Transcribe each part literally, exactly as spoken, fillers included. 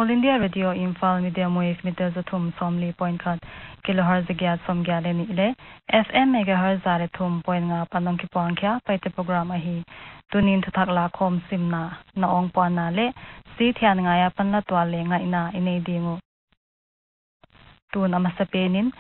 All India Radio Imphal medium wave meter za thum sawmli point khat, kilohertz za giat sawmgiat leh nih leh F M megahertz za leh thum point nga apan hong kipuang khia Paite program ahi. Tunin thuthak lakhawm simna, na awng puanna leh C. Thianngai apan la tual leh ngaihna i nei ding uh. Tun a masapen in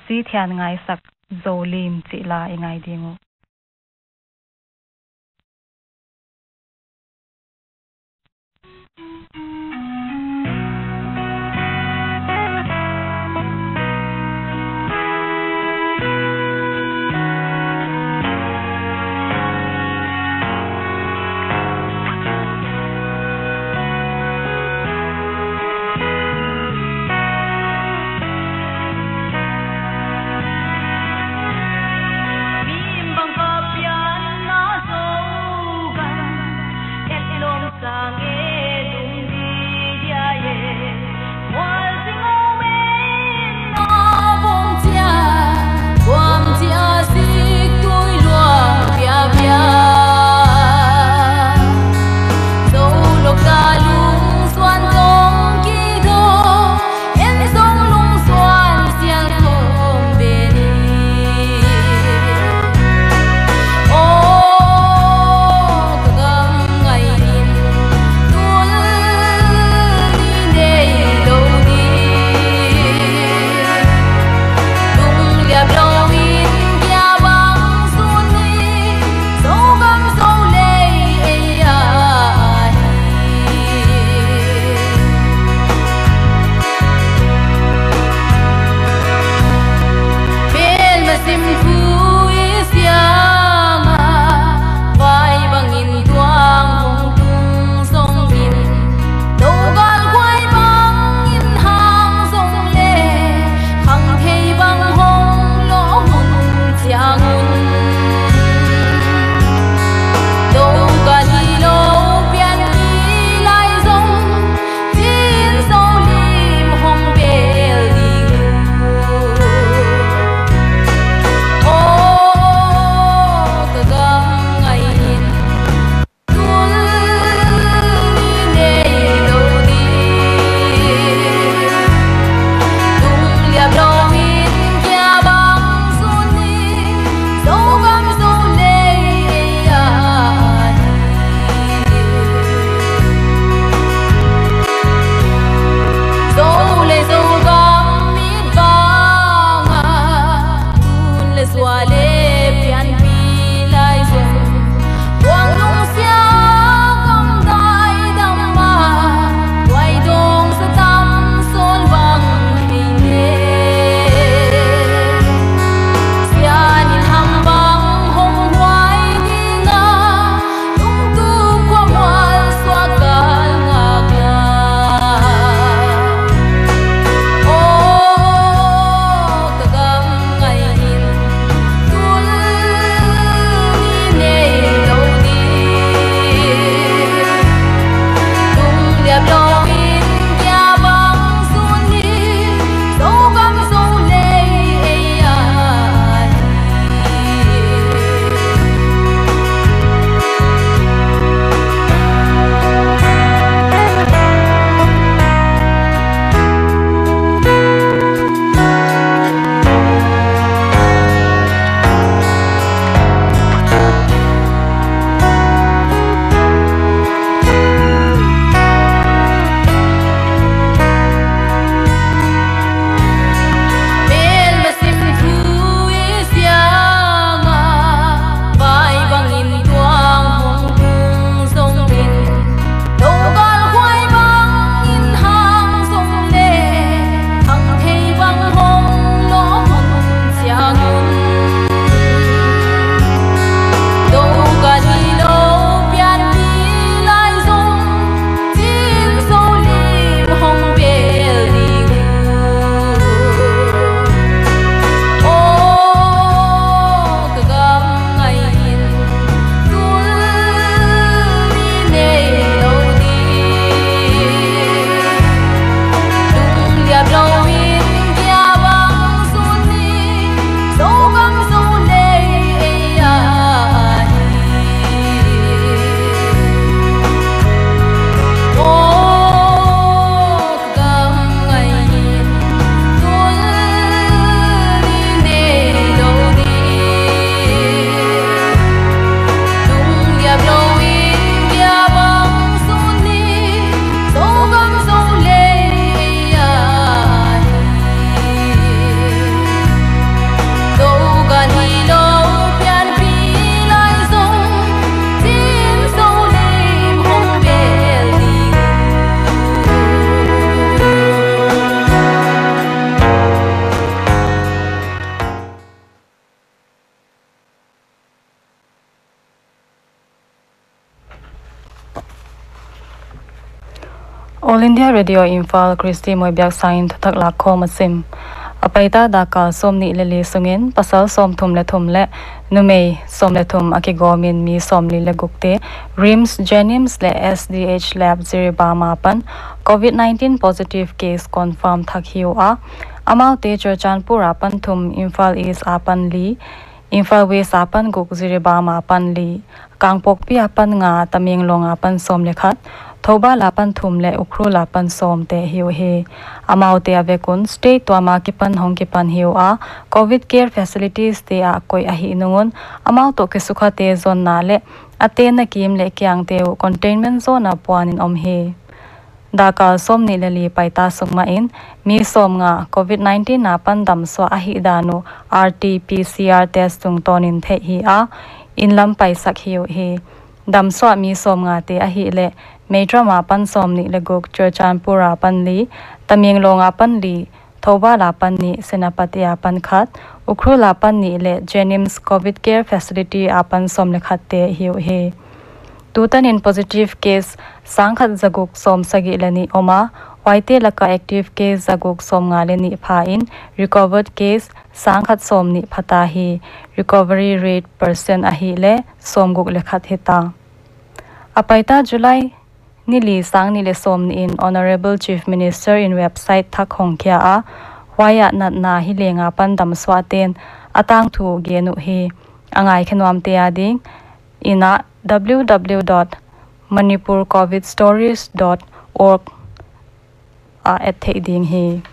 C. Thianngai sak Zo Lim chih la i ngai ding uh. All India Radio Imphal, Christy Moibiaksang in thuthak lakkhawm a sim. A paita dakkal sawmnih leh li sungin pasal sawmthum leh thum leh numei sawm leh thum a kigawmin mi sawmli leh gukte RIMS, JNIMS leh SDH Lab Jiribam apan COVID nineteen positive case confirm thak hi ua. Amaute Churachandpur apan thum, Imphal East apan li, Imphal West apan guk, Jiribam apan li, Kangpokpi apan nga, Tamenglong apan sawm leh khat, Thoubal apan thum leh Ukhrul apan sawm te hi uhi. Amaute a vek un state tuam akipan hong kipan hi ua, COVID care facilities te ah koih ahih nung un, amau toh kisukhate zonna leh a tenna kim leh kiangte uh containment zone a puanin om hi. Dakkal sawmnih leh li paita sung mahin mi sawmnga COVID nineteen apan damsuah ahihdan uh RT-PCR test tungtawnin theih hi a, inn lam paisak hi uhi. Damsuah mi sawmngate ahihleh Meitram apan sawmnih leh guk, Churachandpur apan li, Tamenglong apan li, Thoubal apan nih, Senapati apan khat, Ukhrul apan nih leh JNIMS COVID care facility apan sawm leh khat te hi uhi. Tutanin positive case sangkhat zaguk sawmsagih leh nih om a, huaite laka active case zaguk sawmnga leh nih phain recovered case sangkhat sawmnih phata hi. Recovery rate percent ahihleh sawmguk leh khat hita. A paita July ni li, sang nih leh sawmnih in Honourable Chief Minister in website thak hong khia a, huaiah natna hi leng apan damsuaten a tangthu gen uhi. A ngaikhe nuamte adingin www dot manipurcovidstories dot org ah et theih ding hi.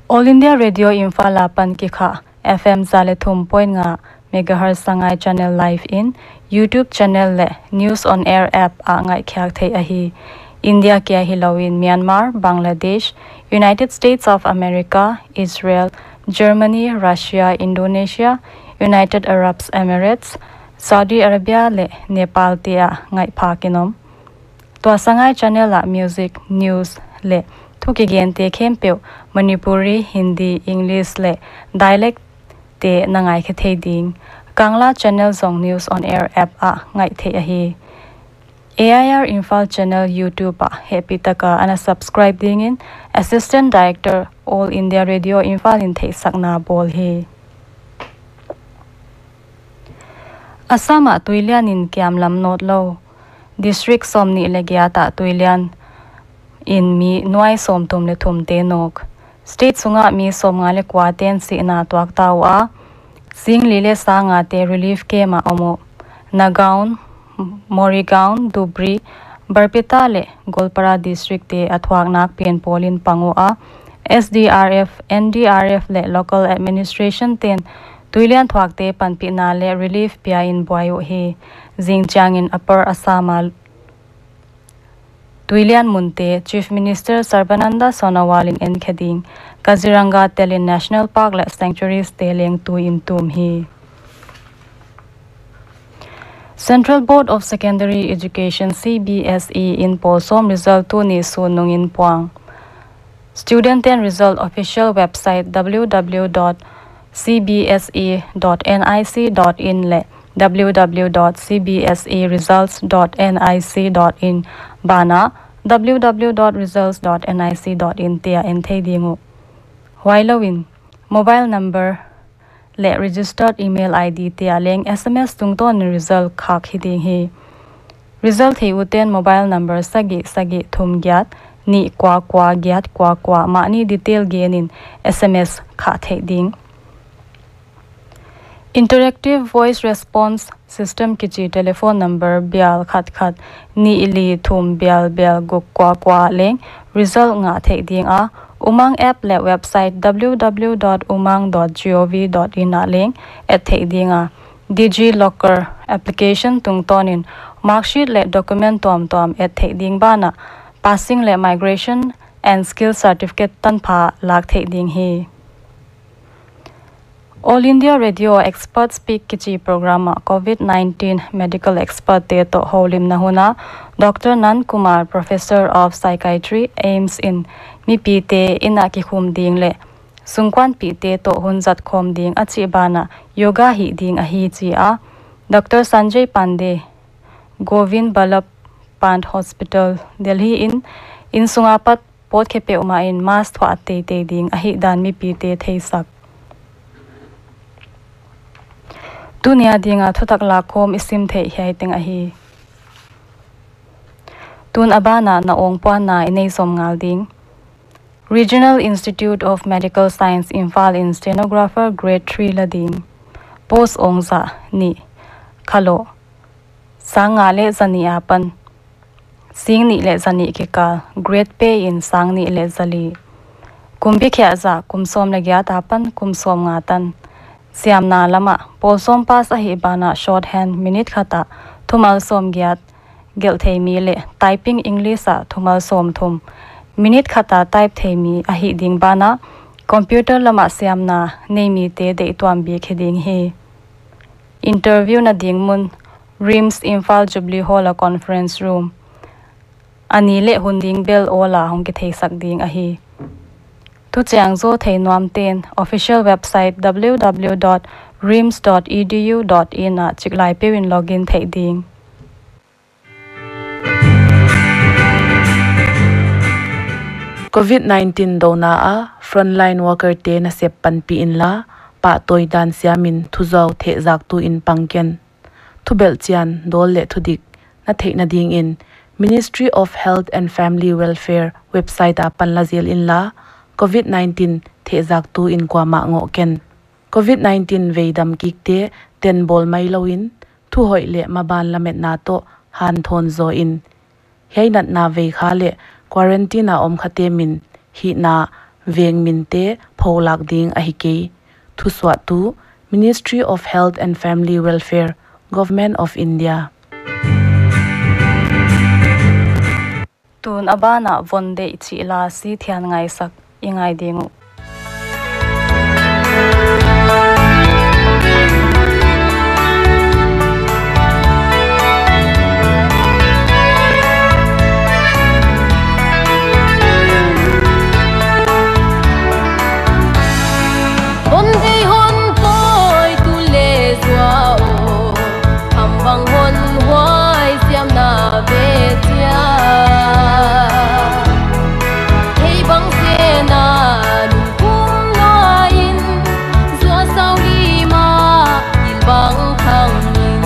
All India Radio Imphal apan kikha FM za leh thum point nga megahertz sangai channel live in, YouTube channel leh News on Air app ah ngaihkhiak theih ahi. India kia hilouin Myanmar, Bangladesh, United States of America, Israel, Germany, Russia, Indonesia, United Arab Emirates, Saudi Arabia leh Nepal te ah ngaihphakin om. Tua sangai channel ah music, news leh thu kigente khempeuh Manipuri, Hindi, English leh dialect te na ngaikhe thei ding. Kangla channel zong News on Air app ah ngaih theih ahi. AIR Imphal channel YouTube ah hehpih taka ana subscribe dingin Assistant Director, All India Radio Imphal in theihsakna bawl hi. Assam ah tuilianin kiamlam nawtlou. District sawmnih leh giat ah tuilian in mi nuai sawmthum leh thum te nawk. State sungah mi sawmnga leh kua ten sihna tuak ta ua, singli leh sangate relief camp ah om uh. Nagaon, Morigaon, Dhubri, Barpeta leh Goalpara district te a thuak nakpi'n pawlin pang ua, SDRF, NDRF leh local administration ten tuilian thuakte panpihna leh relief piain buai uhi. Zingchiangin Upper Assam a tuilian munte Chief Minister Sarbananda Sonowal in enkhe ding, Kaziranga telin National Park leh Sanctuaries te leng tuiin tum hi. Central Board of Secondary Education, CBSE in pawl sawm result tuni sun nungin puang. Student ten result official website www dot cbse dot nic dot in leh www dot cbseresults dot nic dot in banah www dot results dot nic dot in te ah en thei ding uh. Huailouin mobile number leh registered email ID te ah leng SMS tungtawn result khak hi ding hi. Result theih uten mobile number sagih sagih thum giat nih kua kua giat kua kua mahni detail genin SMS khah theih ding. Interactive Voice Response System kichi telephone number bial khat khat nih li thum bial bial guk kua kua leng result ngah theih ding a, Umang app leh website www dot umang dot gov dot in ah leng et theih ding a, DigiLocker application tungtawnin marksheet leh document tuamtuam et theih ding banah passing leh migration and skill certificate tanpha lak theih ding hi. All India Radio Expert Speak kichi program ah COVID nineteen medical expert te toh houlimna hun ah Doctor Nan Kumar, Professor of Psychiatry, AIIMS in mipite inn ah kikhum ding leh sungkuanpihte toh hun zat khawm ding a chih banah yoga hih ding ahi chi a, Doctor Sanjay Pandey, Govind Ballabh Pant Hospital, Delhi in, innsung apat pawtkhe peuhmah in mask thuah teitei ding ahihdan mipite theisak. Tuni a dinga thutak lakkhawm i sim theih hiai teng ahi. Tun a banah na awngpuanna i nei zom ngal ding. Regional Institute of Medical Science Imphal in stenographer grade three la ding. Post awng za nih, khalawh sang nga leh za nih apan sing nih leh za nih kikal, grade pay in sang nih leh za li. Kum bikhiah zah kum sawm leh giat apan kum sawm nga tan. Siamna lamah, pawl sawm pass ahih banah shorthand minute khat ah thumal sawm giat gelh thei mi leh typing English ah thumal sawm thum, minute khat a type thei mi ahih ding banah, computer lamah siamna nei mite deihtuam bik hi ding hi. Interview na ding mun, RIMS Imphal Jubilee Hall a conference room. A ni leh hun ding bel awl a hong kitheisak ding ahi. Thuchiang zaw thei nuamten official website W W W dot rims dot E D U dot in ah chiklai peuh in login theih ding. Covid nineteen douna a frontline worker te nasep panpih inla, pahtawi dan siamin thuzau thehzaktu in pang ken. Thubelhchian dawl leh thudik na theihna dingin Ministry of Health and Family Welfare website apan la zel inla, Covid nineteen thehzaktu in kuamah ngoh ken. Covid nineteen veidam kikte tenbawl mai louin, thuhoih leh maban lametna toh hanthawn zaw in. Hiai natna veikha leh quarantine a om khate min hihna veng minte pholak ding ahi kei. Thusuahtu, Ministry of Health and Family Welfare, Government of India. Tun a banah von deih chih la si thian ngaisak i ngai ding uh. Von deih hon pawi tu leh zuau, ham bang hon huai siamna ve chia. Hei bang sena lungkum lain, zuasau lima il bang khangin.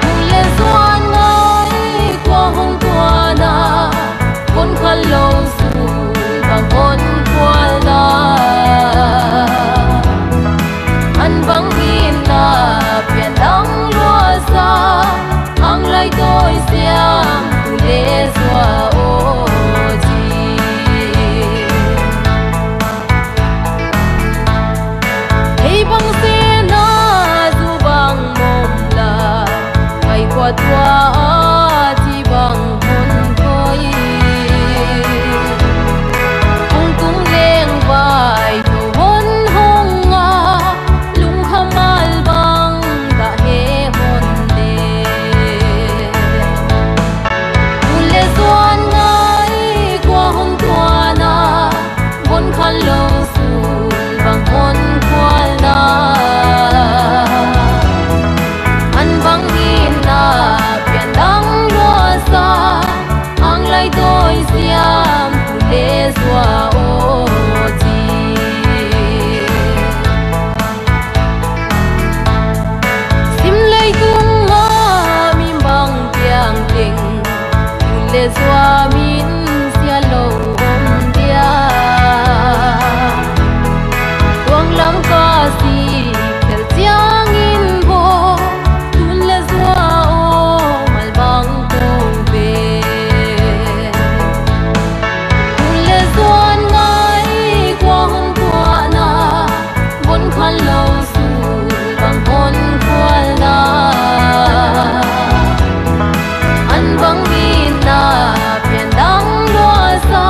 Hun leh zuan ngai kua hong kuana, kon khalou sul bang hon kualna. An bang minna pian dang luasa, ang lai toi siam tu leh zua o ji. Hei bang sena zu bang mom la, kai kua tua a chi bang hon koi. Kung tung leng vai to hon hong a, lungkhammal bang da he hon le. Hun leh zuan ngai kua hong kuana, kon khalou sul bang hon kualna. An bang minna pian dang luasa, ang lai toi siam tu leh zua o ji. Sim leitung a mi bang piang teng, hun leh zua min sia lou om dia. Tuang lam ka si khel chiangin bo, tun leh zua o mal bang kou be. Hun leh zuan ngai kua hong kuana, kon khalou sul bang hon kualna. An bang minna pian dang luasa,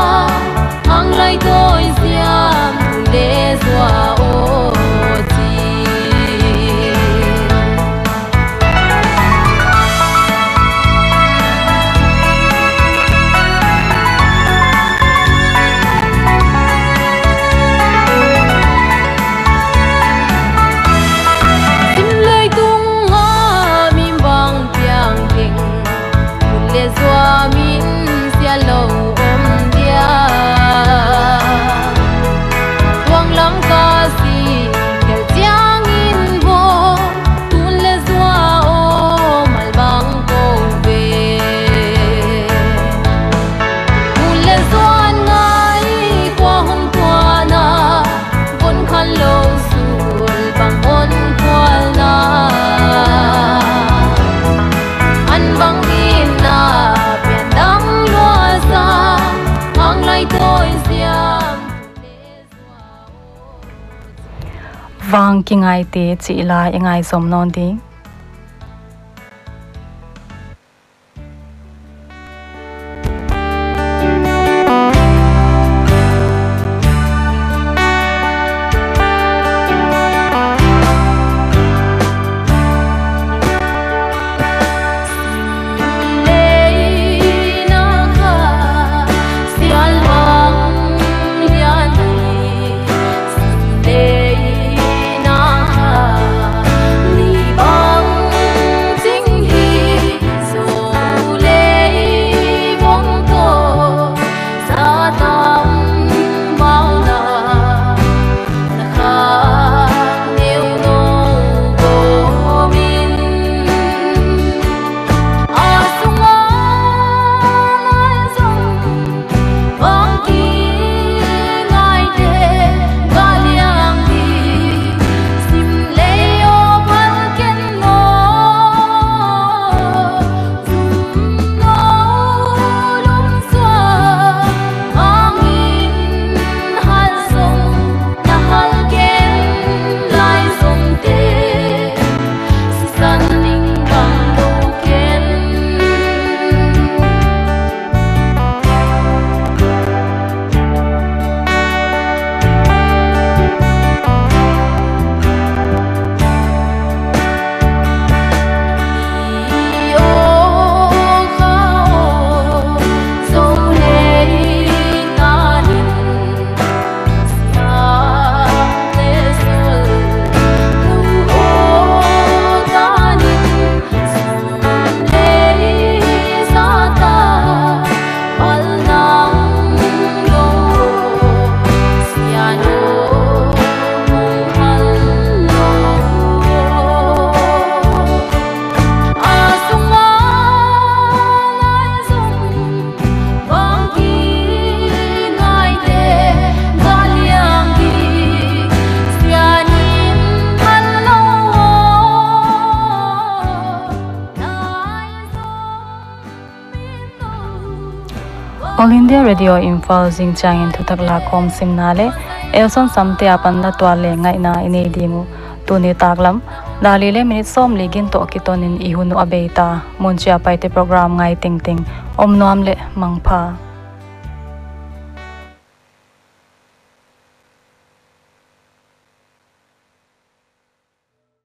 Bang kingaite chih la i ngaizom nawn ding. All India Radio Imphal, zingchiangin thuthak lakhawm simna leh Elson Samte apan la tual leh ngaihna i nei ding uh. Tuni taklam dak li leh minute sawmli gin toh kitonin i hun uh a bei ta. Mun chiah a paite program ngai tengteng om nuam leh mangpha.